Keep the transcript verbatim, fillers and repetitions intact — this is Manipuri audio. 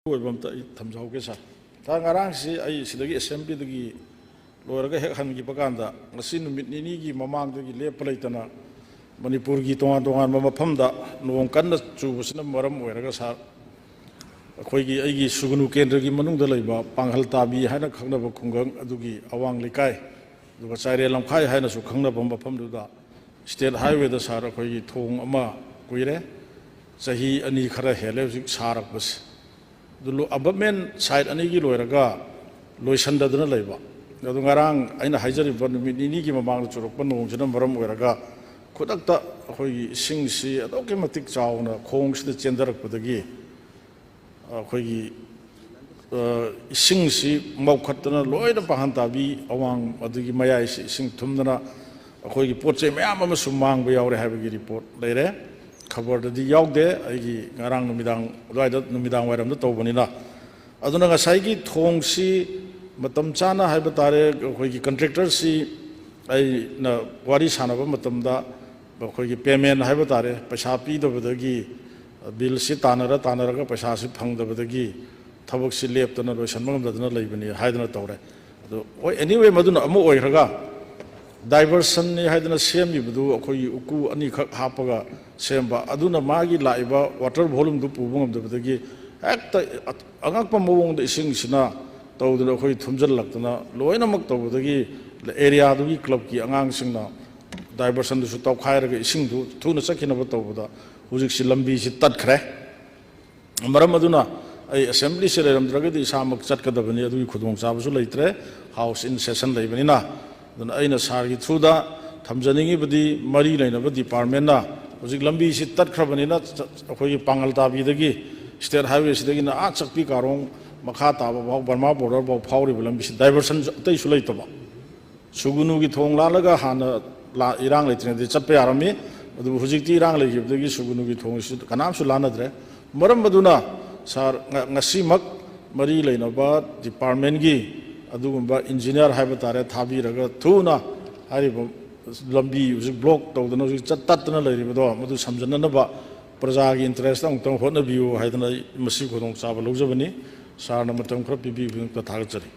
ꯑꯣꯏꯕ ꯑꯝꯇ ꯑꯩ ꯊꯝꯖꯍꯧꯒꯦ, ꯁꯥꯔ꯫ ꯁꯥꯔ, ꯉꯔꯥꯡꯁꯤ ꯑꯩ ꯁꯤꯗꯒꯤ ꯑꯦꯁꯦꯝꯕ꯭ꯂꯤꯗꯒꯤ ꯂꯣꯏꯔꯒ ꯍꯦꯛ ꯍꯟꯈꯤꯕ ꯀꯥꯟꯗ, ꯉꯁꯤ ꯅꯨꯃꯤꯠ ꯅꯤꯅꯤꯒꯤ ꯃꯃꯥꯡꯗꯒꯤ ꯂꯦꯞꯄ ꯂꯩꯇꯅ ꯃꯅꯤꯄꯨꯔꯒꯤ ꯇꯣꯉꯥꯟ ꯇꯣꯉꯥꯟꯕ ꯃꯐꯝꯗ ꯅꯣꯡ ꯀꯟꯅ ꯆꯨꯕꯁꯤꯅ ꯃꯔꯝ ꯑꯣꯏꯔꯒ, ꯁꯥꯔ, ꯑꯩꯈꯣꯏꯒꯤ, ꯑꯩꯒꯤ ꯁꯨꯒꯅꯨ ꯀꯦꯟꯗ꯭ꯔꯒꯤ ꯃꯅꯨꯡꯗ ꯂꯩꯕ ꯄꯥꯡꯒꯜ ꯇꯥꯕꯤ ꯍꯥꯏꯅ ꯈꯪꯅꯕ ꯈꯨꯡꯒꯪ ꯑꯗꯨꯒꯤ ꯑꯋꯥꯡ ꯂꯩꯀꯥꯏ, ꯑꯗꯨꯒ ꯆꯥꯏꯔꯦꯟ ꯂꯝꯈꯥꯏ ꯍꯥꯏꯅꯁꯨ ꯈꯪꯅꯕ ꯃꯐꯝꯗꯨꯗ ꯁ꯭ꯇꯦꯠ ꯍꯥꯏꯋꯦꯗ, ꯁꯥꯔ, ꯑꯩꯈꯣꯏꯒꯤ ꯊꯣꯡ ꯑꯃ ꯀꯨꯏꯔꯦ, ꯆꯍꯤ ꯑꯅꯤ ꯈꯔ ꯍꯦꯜꯂꯦ ꯍꯧꯖꯤꯛ ꯁꯥꯔꯛꯄꯁꯦ꯫ ꯑꯗꯨ ꯂꯣ-, ꯑꯕꯞꯃꯦꯟ ꯁꯥꯏꯠ ꯑꯅꯤꯒꯤ ꯂꯣꯏꯔꯒ ꯂꯣꯏꯁꯟꯗꯗꯅ ꯂꯩꯕ꯫ ꯑꯗꯨ ꯉꯔꯥꯡ ꯑꯩꯅ ꯍꯥꯏꯖꯔꯤꯕ ꯅꯨꯃꯤꯠ ꯅꯤꯅꯤꯒꯤ ꯃꯃꯥꯡꯗ ꯆꯨꯔꯛꯄ ꯅꯣꯡꯁꯤꯅ ꯃꯔꯝ ꯑꯣꯏꯔꯒ ꯈꯨꯗꯛꯇ ꯑꯩꯈꯣꯏꯒꯤ ꯏꯁꯤꯡꯁꯤ ꯑꯗꯨꯛꯀꯤ ꯃꯇꯤꯛ ꯆꯥꯎꯅ ꯈꯣꯡꯁꯤꯗ ꯆꯦꯟꯊꯔꯛꯄꯗꯒꯤ ꯑꯩꯈꯣꯏꯒꯤ, ꯑ, ꯏꯁꯤꯡꯁꯤ ꯃꯧꯈꯠꯇꯅ ꯂꯣꯏꯅ ꯄꯥꯡꯍꯟ ꯇꯥꯕꯤ ꯑꯋꯥꯡ ꯑꯗꯨꯒꯤ ꯃꯌꯥꯏꯁꯤ ꯏꯁꯤꯡ ꯊꯨꯝꯗꯅ ꯑꯩꯈꯣꯏꯒꯤ ꯄꯣꯠ ꯆꯩ ꯃꯌꯥꯝ ꯑꯃꯁꯨ ꯃꯥꯡꯕ ꯌꯥꯎꯔꯦ ꯍꯥꯏꯕꯒꯤ ꯔꯤꯄꯣꯔꯠ ꯂꯩꯔꯦ꯫ ꯈꯕꯔꯗꯗꯤ ꯌꯥꯎꯗꯦ, ꯑꯩꯒꯤ ꯉꯔꯥꯡ ꯅꯨꯃꯤꯗꯥꯡ ꯑꯗꯨꯋꯥꯏꯗ, ꯅꯨꯃꯤꯗꯥꯡ ꯋꯥꯏꯔꯝꯗ ꯇꯧꯕꯅꯤꯅ꯫ ꯑꯗꯨꯅ ꯉꯁꯥꯏꯒꯤ ꯊꯣꯡꯁꯤ ꯃꯇꯝ ꯆꯥꯅ ꯍꯥꯏꯕ ꯇꯥꯔꯦ, ꯑꯩꯈꯣꯏꯒꯤ ꯀꯟꯇ꯭ꯔꯦꯛꯇꯔꯁꯤ ꯑꯩꯅ ꯋꯥꯔꯤ ꯁꯥꯟꯅꯕ ꯃꯇꯝꯗ ꯑꯩꯈꯣꯏꯒꯤ ꯄꯦꯃꯦꯟ ꯍꯥꯏꯕ ꯇꯥꯔꯦ, ꯄꯩꯁꯥ ꯄꯤꯗꯕꯗꯒꯤ, ꯕꯤꯜꯁꯤ ꯇꯥꯟꯅꯔ ꯇꯥꯟꯅꯔꯒ ꯄꯩꯁꯥꯁꯤ ꯐꯪꯗꯕꯗꯒꯤ ꯊꯕꯛꯁꯤ ꯂꯦꯞꯇꯅ ꯂꯣꯏꯁꯤꯟꯕ ꯉꯝꯗꯗꯅ ꯂꯩꯕꯅꯤ ꯍꯥꯏꯗꯅ ꯇꯧꯔꯦ꯫ ꯑꯗꯨ ꯍꯣꯏ, anyway, ꯃꯗꯨꯅ ꯑꯃ ꯑꯣꯏꯈ꯭ꯔꯒ, ꯗꯥꯏꯚꯔꯁꯟꯅꯤ ꯍꯥꯏꯗꯅ ꯁꯦꯝꯃꯤꯕꯗꯨ ꯑꯩꯈꯣꯏꯒꯤ ꯎꯀꯨ ꯑꯅꯤꯈꯛ ꯍꯥꯞꯄꯒ ꯁꯦꯝꯕ, ꯑꯗꯨꯅ ꯃꯥꯒꯤ ꯂꯥꯛꯏꯕ ꯋꯥꯇꯔ ꯚꯣꯂꯨꯝꯗꯨ ꯄꯨꯕ ꯉꯝꯗꯕꯗꯒꯤ ꯍꯦꯛꯇ ꯑꯉꯛꯄ ꯃꯑꯣꯡꯗ ꯏꯁꯤꯡꯁꯤꯅ ꯇꯧꯗꯅ ꯑꯩꯈꯣꯏ ꯊꯨꯝꯖꯤꯜꯂꯛꯇꯅ ꯂꯣꯏꯅꯃꯛ ꯇꯧꯕꯗꯒꯤ ꯑꯦꯔꯤꯌꯥꯗꯨꯒꯤ ꯀ꯭ꯂꯕꯀꯤ ꯑꯉꯥꯡꯁꯤꯡꯅ ꯗꯥꯏꯚꯔꯁꯟꯗꯨꯁꯨ ꯇꯧꯈꯥꯏꯔꯒ ꯏꯁꯤꯡꯗꯨ ꯊꯨꯅ ꯆꯠꯈꯤꯅꯕ ꯇꯧꯕꯗ ꯍꯧꯖꯤꯛꯁꯤ ꯂꯝꯕꯤꯁꯤ ꯇꯠꯈ꯭ꯔꯦ꯫ ꯃꯔꯝ ꯑꯗꯨꯅ ꯑꯩ ꯑꯦꯁꯦꯝꯕ꯭ꯂꯤꯁꯤ ꯂꯩꯔꯝꯗ꯭ꯔꯒꯗꯤ ꯏꯁꯥꯃꯛ ꯆꯠꯀꯗꯕꯅꯤ, ꯑꯗꯨꯒꯤ ꯈꯨꯗꯣꯡꯆꯥꯕꯁꯨ ꯂꯩꯇ꯭ꯔꯦ, House in session ꯂꯩꯕꯅꯤꯅ꯫ ꯑꯗꯨꯅ ꯑꯩꯅ ꯁꯥꯔꯒꯤ ꯊ꯭ꯔꯨꯗ ꯊꯝꯖꯅꯤꯡꯉꯤꯕꯗꯤ, ꯃꯔꯤ ꯂꯩꯅꯕ ꯗꯤꯄꯥꯔꯠꯃꯦꯟꯅ ꯍꯧꯖꯤꯛ ꯂꯝꯕꯤꯁꯤ ꯇꯠꯈ꯭ꯔꯕꯅꯤꯅ, ꯆ-, ꯑꯩꯈꯣꯏꯒꯤ ꯄꯥꯡꯒꯜ ꯇꯥꯕꯤꯗꯒꯤ ꯁ꯭ꯇꯦꯠ ꯍꯥꯏꯋꯦꯁꯤꯗꯒꯤꯅ ꯑꯥ ꯆꯛꯄꯤ ꯀꯥꯔꯣꯡ ꯃꯈꯥ ꯇꯥꯕ ꯐꯥꯎ, ꯕꯔꯃꯥ ꯕꯣꯔꯗꯔ ꯐꯥꯎ ꯐꯥꯎꯔꯤꯕ ꯂꯝꯕꯤꯁꯤ ꯗꯥꯏꯚꯔꯁꯟ ꯑꯇꯩꯁꯨ ꯂꯩꯇꯕ꯫ ꯁꯨꯒꯨꯅꯨꯒꯤ ꯊꯣꯡ ꯂꯥꯜꯂꯒ ꯍꯥꯟꯅ ꯂꯥ-, ꯏꯔꯥꯡ ꯂꯩꯇ꯭ꯔꯤꯉꯩꯗꯗꯤ ꯆꯠꯄ ꯌꯥꯔꯝꯃꯤ, ꯑꯗꯨꯕꯨ ꯍꯧꯖꯤꯛꯇꯤ ꯏꯔꯥꯡ ꯂꯩꯈꯤꯕꯗꯒꯤ ꯁꯨꯒꯨꯅꯨꯒꯤ ꯊꯣꯡꯁꯤ ꯀꯅꯥꯝꯁꯨ ꯂꯥꯟꯅꯗ꯭ꯔꯦ꯫ ꯃꯔꯝ ꯑꯗꯨꯅ ꯁꯥꯔ, ꯉ-, ꯉꯁꯤꯃꯛ ꯃꯔꯤ ꯂꯩꯅꯕ ꯗꯤꯄꯥꯔꯠꯃꯦꯟꯒꯤ ꯑꯗꯨꯒꯨꯝꯕ ꯏꯟꯖꯤꯅꯤꯌꯥꯔ ꯍꯥꯏꯕ ꯇꯥꯔꯦ ꯊꯥꯕꯤꯔꯒ ꯊꯨꯅ ꯍꯥꯏꯔꯤꯕ ꯂꯝꯕꯤ ꯍꯧꯖꯤꯛ ꯕ꯭ꯂꯣꯛ ꯇꯧꯗꯅ ꯍꯧꯖꯤꯛ ꯆꯠ ꯇꯠꯇꯅ ꯂꯩꯔꯤꯕꯗꯣ ꯃꯗꯨ ꯁꯝꯖꯟꯅꯅꯕ ꯄ꯭ꯔꯖꯥꯒꯤ interest ꯑꯃꯨꯛꯇꯪ ꯍꯣꯠꯅꯕꯤꯌꯨ ꯍꯥꯏꯗꯅ ꯑꯩ ꯃꯁꯤ ꯈꯨꯗꯣꯡꯆꯥꯕ ꯂꯧꯖꯕꯅꯤ꯫ ꯁꯥꯔꯅ ꯃꯇꯝ ꯈꯔ ꯄꯤꯕꯤꯕꯒꯤꯗꯃꯛꯇ ꯊꯥꯒꯠꯆꯔꯤ꯫